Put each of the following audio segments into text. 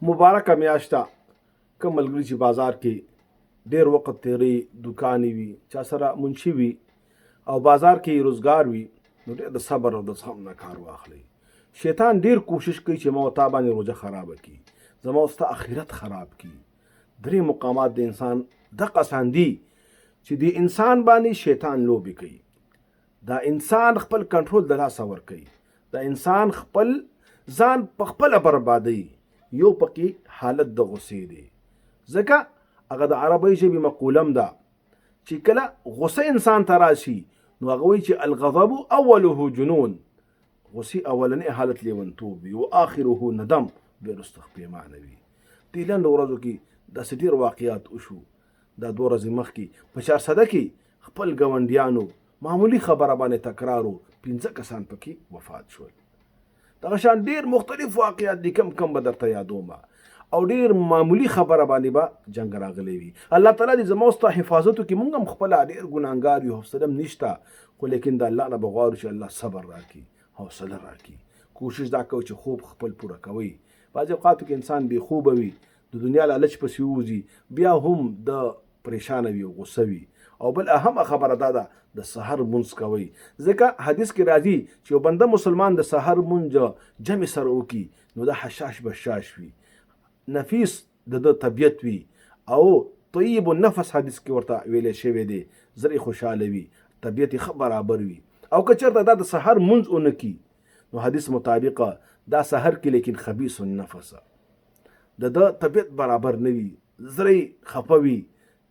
مبارکه میاشت ده. کوم ملګري چې بازار کې ډیر وخت تیری، دکان وي، چا سره منشي وي او بازار کې روزګار وي، نو ډیر د صبر او د زغم نه کار واخلئ. شیطان ډیر کوشش کوي چې ما او تا باندې روژه خرابه کړي، زما او ستا اخرت خراب کړي. درې مقامات د انسان دقه سان دي چې د انسان باندې شیطان لوبې کوي، دا انسان خپل کنټرول د لاسه ورکوي، دا انسان خپل ځان په خپله بربادوي. یو پکې حالت د غصې دی، ځکه هغه د عربۍ ژبې مقوله هم ده چې کله غصه انسان ته راشي نو هغه وایي چې الغضب اوله جنون، غصې اولنی حالت لیونتوب وي او آخره ندم، بیا وروسته پښېمانه وي. دې لنډو ورځو کې داسې ډېر واقعات وشو. دا دوه ورځې مخکې په چارسده کې خپل ګاونډیانو معمولی خبره باندې تکرار و، 5 کسان پکې وفات شول. دغه شان ډېر مختلف واقعات دي، کم کم به درته یادوم، او ډېر معمولی خبره باندې به جنګ راغلی وي. الله تعالی دې زما او ستا حفاظت وکړي. موږ هم خپله ډېر ګناهګار یو، حوصله هم نشته، خو لیکن د الله نه به غواړو چې الله صبر راکړي، حوصله راکړي. کوشش دا کوي چې خوب خپل پوره کوئ. بعضې اوقاتو کې انسان بې خوبه وي، د دنیا لالچ پسې ووځي، بیا هم د پریشانه وي او غوسه وي. او بل اهمه خبره دا ده، د سحر مونځ کوئ، ځکه حدیث کې راځي چې یو بنده مسلمان د سحر مونځ جمع سره وکړي نو دا حشاش بشاش وي، نفیس د ده طبیعت وي، او طیب النفس حدیث کې ورته ویلی شوی دی، زړه یې خوشحاله وي، طبیعت یې ښه برابر وي. او که چېرته دا د سحر مونځ ونه کړي نو حدیث مطابق دا سحر کې لیکن خبیث النفس، د ده طبیعت برابر نه وي، زړه یې خفه وي،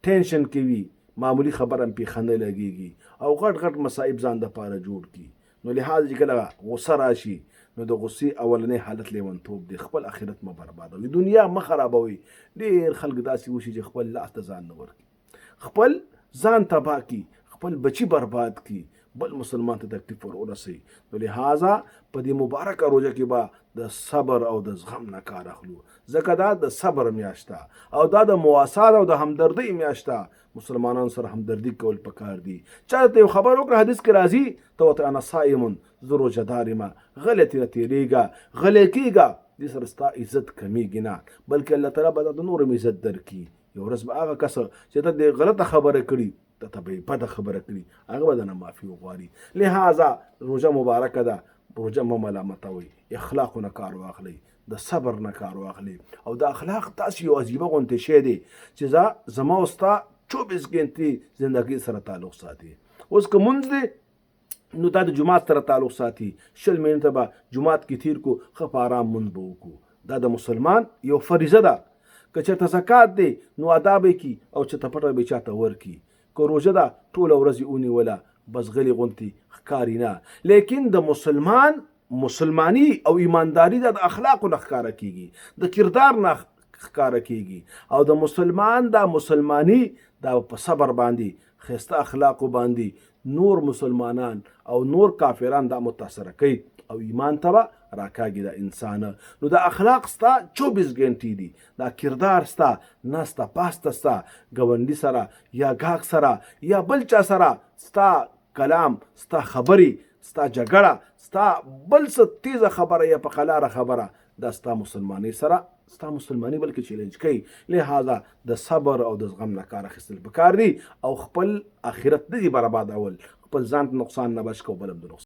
ټینشن کې وي، معمولی خبره هم پې ښه نه لګېږي او غټ غټ مصائب ځان دپاره جوړ کړي. نو لهذا چې کله غصه راشي نو د غصې اولنی حالت لیونتوب دی. خپل اخرت مه بربادوئ، دنیا مه خرابوئ. ډېر خلک داسې وشي چې خپل لاس ته ځان نه ورکړي، خپل ځان تباه کړي، خپل بچي برباد کړي، بل مسلمان ته تکلیف ور ورسوي. نو لهذا په دې مبارکه روژه کې به د صبر او د زغم نه کار اخلو، ځکه دا د صبر میاشت ده او دا د مواسات او د همدردۍ میاشت ده. مسلمانانو سره همدردي کول پکار دي. چا ته یو خبر وکړه، حدیث کې راځي، ته ورته انا صائم، زه روژهدار یم، غلی ترې تېرېږه، غلی کېږه، دې سره ستا عزت کمېږي نه، بلکې الله تعالی به دا د نورو هم عزت درکړي. یو ورځ به هغه کس چې ته دې غلطه خبره کړي، ته ته به یې بده خبره کړي، هغه به درنه معافي وغواړي. لهذا روژه مبارکه ده، روژه مه ملامتوئ، اخلاقو نه کار واخلئ، د صبر نه کار واخلئ. او د اخلاق داسې یو عجیبه غوندې شی دی چې زما او ستا 24 ګنټې زندګۍ سره تعلق ساتي. اوس که مونځ دی نو دا د جومات سره تعلق ساتي، 20 منټه به جومات کې تیر کو، ښه په آرام مونځ به وکړو. دا د مسلمان یو فریضه ده. که چېرته زکات دی نو ادا به یې کړي او چېرته پټه به یې چاته ورکړي. که روژه ده ټوله ورځ یې ونیوله، بس غلي غونتې ښکاري نه. لیکن د مسلمان مسلمانی او ایمانداری دا د اخلاقو نه ښکاره کیږي، د کردار نه ښکاره کیږي. او د مسلمان دا مسلمانی دا په صبر باندې، ښایسته اخلاقو باندې نور مسلمانان او نور کافران دا متاثره کوي او ایمان ته به راکاږي دا انسان. نو دا اخلاق ستا 24 ګنټې دي، دا کردار ستا ناسته پاسته ستا ګاونډي سره یا ګاک سره یا بل چا سره ستا کلام، ستا خبرې، ستا جګړه، ستا بل څه تیزه خبره یا په قلاره خبره، دا ستا مسلمانۍ سره ستا مسلمانۍ بلکې چیلنج کوي. لهذا د صبر او د زغم نه کار اخیستل پکار دي او خپل اخرت نه دي بربادول، خپل ځان ته نقصان نه بچ کو، بل هم د نقصان.